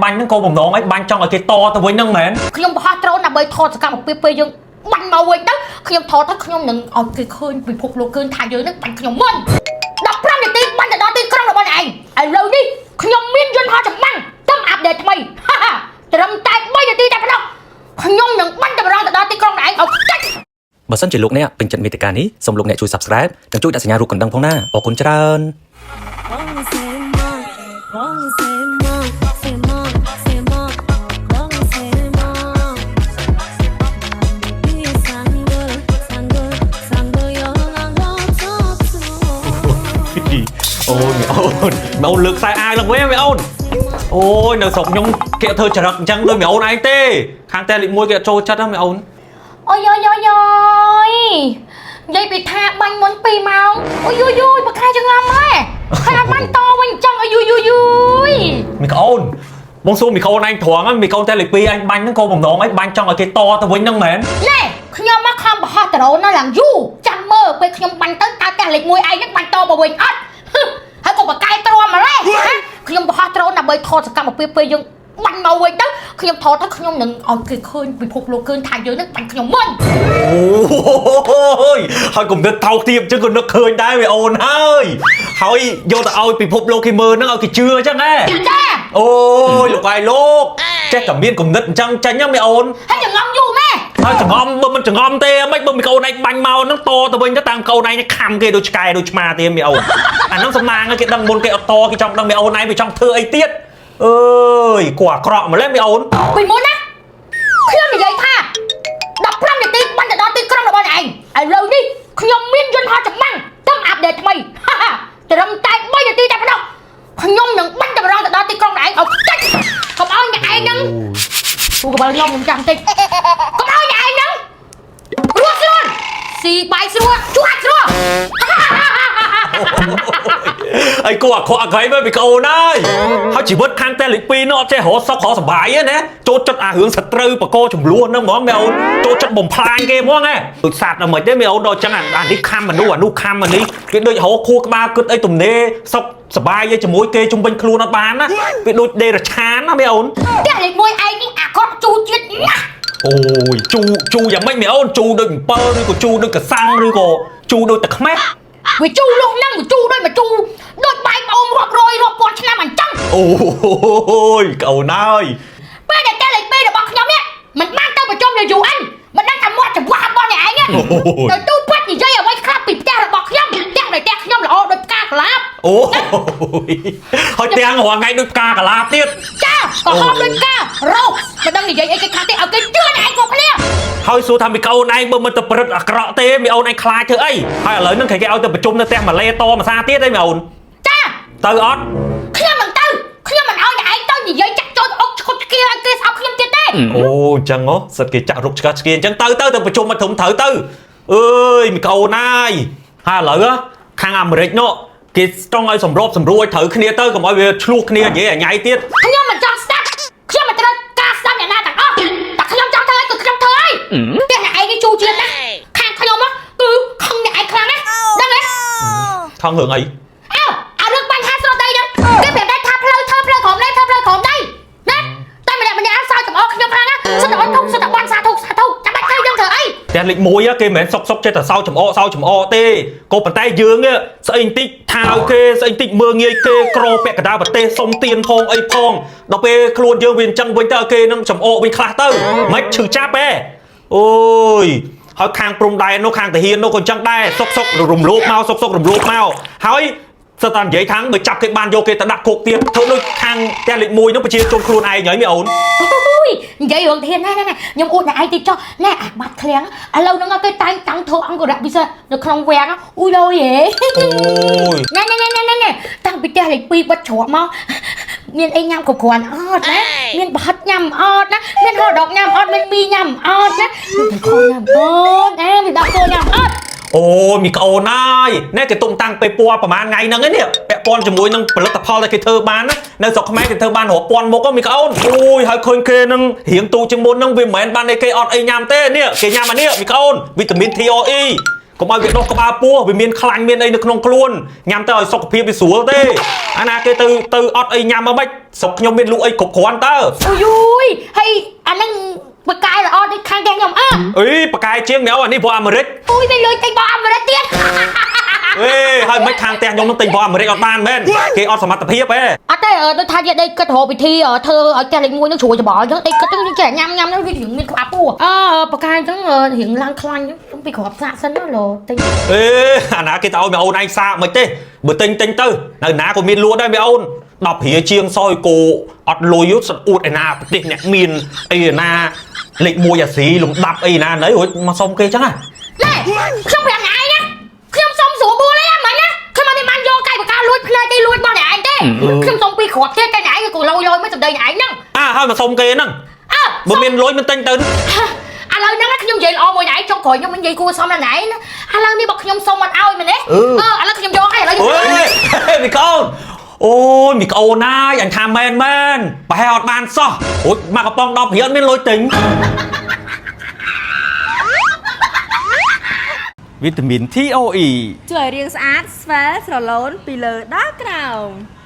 បាញ់ហ្នឹងក៏បំណងឲ្យបាញ់ចង់ឲ្យគេតទៅវិញហ្នឹងមែន ខ្ញុំបង្ហោះដ្រូនដើម្បីថតសកម្មភាពពេលយើងបាញ់មកវិញទៅខ្ញុំថតទៅខ្ញុំនឹងឲ្យគេឃើញពិភពលោកឃើញថាយើងនឹងបាញ់ខ្ញុំមុន15នាទីបាញ់ទៅដល់ទីក្រុងរបស់អ្នកឯងឥឡូវនេះខ្ញុំមានយន្តហោះចម្បាំងទំ update ថ្មីហាហាត្រឹមតែ3នាទីតែប៉ុណ្ណោះខ្ញុំនឹងបាញ់តម្រង់ទៅដល់ទីក្រុងអ្នកឯងឲ្យខ្ទេច បើសិនជាលោកអ្នកពេញចិត្តមេតិការនេះសូមលោកអ្នកជួយ Subscribe និងជួយដាក់សញ្ញារូបកណ្ដឹងផងណាអរគុណច្រើន Wrong, say more, say more, say more, wrong, say more. Sanggol, sanggol, sanggol, yo lang អូយអូនមីអូនលើកខ្សែអាវឡើងវិញមីអូនអូយនៅស្រុកខ្ញុំគេអត់ធ្វើចរិតអញ្ចឹងដូចមីអូនឯងទេខាងតែលេខ1គេអត់ចូលចិត្តហ្នឹងមីអូន អូយយយយយនិយាយពីថាបាញ់មុន2ម៉ោងអូយយយយបកខែចងំហ៎ហើយអត់បាញ់តវិញអញ្ចឹងអូយយយយយ មីអូនបងសួរមីអូនឯងត្រង់ហ្នឹងមីអូនតែលេខ2អញបាញ់ហ្នឹងក៏បំណងឲ្យបាញ់ចង់ឲ្យគេតទៅវិញហ្នឹងមែន ណែខ្ញុំមកខំបង្ហោះដ្រូនណាឡើងយូរចាំមើលពេលខ្ញុំបាញ់ទៅតើផ្ទះលេខ1ឯងហ្នឹងបាញ់តមកវិញអត់ហឹមហើយក៏បកកែទ្រាំម្លេះហ៎ខ្ញុំបង្ហោះដ្រូនដើម្បីថតសកម្មភាពពេលយើងបាញ់មកវិញទៅខ្ញុំថតទៅខ្ញុំនឹងឲ្យគេឃើញពិភពលោកឃើញថាយើងនឹងបាញ់ខ្ញុំមុន អូយហើយគុំនឹកថោកទាបអញ្ចឹងក៏នឹកឃើញដែរមីអូនហើយហើយយកទៅឲ្យពិភពលោកគេមើលហ្នឹងឲ្យគេជឿអញ្ចឹងហ៎ ចា អូយលោកឯងលោកចេះតែមានគំនិតអញ្ចឹងចាញ់ហ្នឹងមីអូន ហើយចងំយូរម៉ែ ហើយចងំបើមិនចងំទេមិនបើមីកូនឯងបាញ់មកហ្នឹងតទៅវិញទៅតាមកូនឯងខំគេដូចឆ្កែដូចឆ្មាទេមីអូនអាហ្នឹងសំណាងគេដឹងមុនគេអត់តគេចង់ដឹងមីអូនឯងវាចង់ធ្វើអីទៀតអើយគួរអាក្រក់ម្ល៉េះមីអូន ពីមុនណាខ្ញុំនិយាយថា15នាទីបាញ់ទៅដល់ទីក្រុងរបស់អ្នកឯងឥឡូវនេះខ្ញុំមានយន្តហោះចម្បាំងទំ update ថ្មីហាហាត្រឹមតែ3នាទីតែប៉ុណ្ណោះខ្ញុំនឹងបាញ់តម្រង់ទៅដល់ទីក្រុងអ្នកឯងឲ្យខ្ទេចកុំឲ្យអ្នកឯងហ្នឹងគូកបលខ្ញុំខ្ញុំចាំតិចកុំឲ្យអ្នកឯងហ្នឹងរស់ស្រួលស៊ីបាយស្រួលជួអាចស្រួល អីគួរអាក្រក់អាក្រៃមើលមីកូនហើយហើយជីវិតខាងតែលេខ2នោះអត់ចេះរកសុខរកសប្បាយទេណាចូលចិត្តអារឿងសត្រូវបកកចំនួនហ្នឹងហ្មងមីអូនចូលចិត្តបំផ្លាញគេហ្មងហ៎ដូចសត្វហ្នឹងមិនទេមីអូនដល់ចឹងអានេះខំមនុស្សអានោះខំអានេះវាដូចរកខួរក្បាលគិតអីទំនេរសុខសប្បាយឯជាមួយគេជុំវិញខ្លួនអត់បានណាវាដូចដេរឆានណាមីអូន ផ្ទះលេខ1ឯងនេះអាក្រក់ជូរជាតិណាស់ អូយជូជូយ៉ាងម៉េចមីអូនជូដូចអំពើឬក៏ជូដូចកសាំងឬក៏ជូដូចទឹកខ្មេះ វាជូរលុះហ្នឹងវាជូរដូចមកជូរដូចបាយប្អូនរាប់រយរាប់ពាន់ឆ្នាំអញ្ចឹង អូយកូនហើយ ពេលដែលតែលេខ2របស់ខ្ញុំនេះមិនបានទៅប្រជុំនៅ UN មិនដឹងថាមាត់ច្រវាស់របស់អ្នកឯងទៅទូពេទ្យនិយាយអ្វីខ្លះពីផ្ទះរបស់ខ្ញុំផ្ទះនៃផ្ទះខ្ញុំល្អដូចផ្កាកលាប អូយហើយទាំងរាល់ថ្ងៃដូចផ្កាកលាបទៀត ចាក៏ហមដូចផ្ការោមិនដឹងនិយាយអីគេខ្លះទេឲ្យគេជឿអ្នកឯងគ្រប់គ្នា ហើយសួរថាមីកូនឯងបើមិនទៅប្រឹតអាក្រក់ទេមីអូនឯងខ្លាចធ្វើអីហើយឥឡូវហ្នឹងគេគេឲ្យទៅប្រជុំនៅផ្ទះម៉ាឡេតមួយសាទៀតអីមីអូន ចា ទៅអត់ ខ្ញុំមិនទៅខ្ញុំមិនឲ្យអ្នកឯងទៅនិយាយចាក់ចូលអុកឈុតគេឲ្យគេស្អប់ខ្ញុំទៀតទេ អូអញ្ចឹងហ៎សិតគេចាក់រុកឆ្កាឆ្កៀអញ្ចឹងទៅទៅទៅប្រជុំមកត្រឹមត្រូវទៅអើយមីកូនហើយហើយឥឡូវហ៎ខាងអាមេរិកនោះគេចង់ឲ្យសម្របសម្រួលឲ្យត្រូវគ្នាទៅកុំឲ្យវាឆ្លោះគ្នានិយាយអញ៉ៃទៀត ខ្ញុំមិនចង់ស្ដាប់ខ្ញុំមិនត្រូវការស្ដាប់អ្នកណាទាំងអស់តែខ្ញុំចង់ធ្វើអីគឺខ្ញុំធ្វើហើយផ្ទះអ្នកឯងនេះជូរជាតិណាស់ខាងខ្ញុំគឺខឹងអ្នកឯងខ្លាំងណាស់ដឹងទេ ថងរឿងអី អើអារឿងបញ្ហាស្រដីហ្នឹងគេប្រាប់ដែរថាផ្លូវធ្វើផ្លូវក្រោមដីធ្វើផ្លូវក្រោមដីណាតែម្នាក់ម្នាក់សើចចំអកខ្ញុំខ្លាំងណាស់សិតតែអត់ធុកសិតតែបន់សាធុកសាធុកចាំបាច់ធ្វើយើងធ្វើអី ផ្ទះលេខ1គេមិនមែនសុកសុកចេះតែសោចចំអកសោចចំអកទេក៏ប៉ុន្តែយើងនេះស្អីបន្តិចថាឲ្យគេស្អីបន្តិចមើងងាយគេក្រពាក់កណ្ដាលប្រទេសសុំទៀនផងអីផងដល់ពេលខ្លួនយើងវាអញ្ចឹងវិញទៅឲ្យគេនឹងចំអកវិញខ្លះទៅមិនឈឺចាប់ទេអូយហើយខាងព្រំដែននោះខាងទាហាននោះក៏អញ្ចឹងដែរសុកសុករំលោភមកសុកសុករំលោភមកហើយសិតតែនិយាយថាងបើចាប់គេបានយកគេទៅដាក់គុកទៀតធ្វើដូចខាងផ្ទះលេខ1នោះប្រជាជនខ្លួនឯងហើយមីអូន អូយនិយាយរឿងធានណាណាខ្ញុំអួតអ្នកឯងតិចចុះណែអាបាត់ឃ្លាំងឥឡូវហ្នឹងគេតែងតាំងធ្វើអង្គរៈពិសេសនៅក្នុងវាំងអ៊ុយលយហេ អូយ ណែណែណែណែណែតាំងពីផ្ទះលេខ2បិទច្រកមកមានអីញ៉ាំគ្រប់គ្រាន់អត់ណាមានប្រហិតញ៉ាំអត់ណាមានហូតដកញ៉ាំអត់មានមីញ៉ាំអត់ណាមានខញ៉ាំអត់ណាមានដាក់គោញ៉ាំអត់ អូយមីក្អូនហើយណែគេទុំតាំងពេលពណ៌ប្រហែលថ្ងៃហ្នឹងឯនេះពាក់ព័ន្ធជាមួយនឹងផលិតផលដែលគេធ្វើបានណានៅស្រុកខ្មែរគេធ្វើបានរាប់ពាន់មុខហ៎មីក្អូនអូយហើយឃើញគេនឹងរៀងទូជាងមុនហ្នឹងវាមិនមែនបានឯគេអត់អីញ៉ាំទេនេះគេញ៉ាំអានេះមីក្អូនវីតាមីន TOE កុំឲ្យវាដុះក្បាលពោះវាមានខ្លាញ់មានអីនៅក្នុងខ្លួនញ៉ាំទៅឲ្យសុខភាពវាស្រួលទេអាណាគេទៅទៅអត់អីញ៉ាំមកមិនស្រុកខ្ញុំមានលក់អីគ្រប់គ្រាន់តើ អូយយហើយអាហ្នឹងបកាយល្អដូចខាងផ្ទះខ្ញុំអើ អីប៉ាកែជាងមែវអានេះព្រោះអាមេរិក អូយមានលុយទិញរបស់អាមេរិកទៀត អេហើយមិនខាងផ្ទះខ្ញុំនឹងទិញព្រោះអាមេរិកអត់បានមែនគេអត់សមត្ថភាពទេ អត់ទេដូចថាយកដីគិតរកវិធីធ្វើឲ្យផ្ទះលេខ1នឹងជ្រួយច្បល់អញ្ចឹងដីគិតហ្នឹងយើងចេះញ៉ាំញ៉ាំហ្នឹងវារៀងមានក្បាលពោះអើបកាយអញ្ចឹងរៀងឡើងខ្លាញ់ខ្ញុំពីក្របសាកសិនណាលោទិញ អេអាណាគេទៅឲ្យមីអូនឯងសាកមិនទេបើទិញទិញទៅនៅណាក៏មានលក់ដែរមីអូន10រៀលជាងសយគោអត់លុយសិតអួតឯណាប្រទេសអ្នកមានអីឯណាលេខ1អាស៊ីលំដាប់អីណាណីរួចមកសុំគេចឹងហ៎ ណែខ្ញុំប្រាប់អ្នកឯងណាខ្ញុំសុំស្រួលបួលឯងមិញណាខ្ញុំអត់មានបានយកកាយបកាលួចភ្នែកទេលួចរបស់អ្នកឯងទេខ្ញុំសុំពីក្របទៀតតែអ្នកឯងក៏លយលយមិនសម្ដីអ្នកឯងហ្នឹង អាហើយមកសុំគេហ្នឹង អើ បើមានលុយមិនទិញទៅ ឥឡូវហ្នឹងខ្ញុំនិយាយល្អមួយអ្នកឯងចុងក្រោយខ្ញុំមិននិយាយគួរសមដល់អ្នកឯងណាឥឡូវនេះបើខ្ញុំសុំអត់ឲ្យមែនទេអឺឥឡូវខ្ញុំយកឲ្យឥឡូវ អូយមីកូនអូយមីកូនណាយអញថាមែនមែនប្រហែលអត់បានសោះអូយមកកំប៉ុង10រៀលមានលុយទិញវីតាមីន TOE ជួយឲ្យរាងស្អាតស្វែលស្រឡូនពីលើដល់ក្រោម។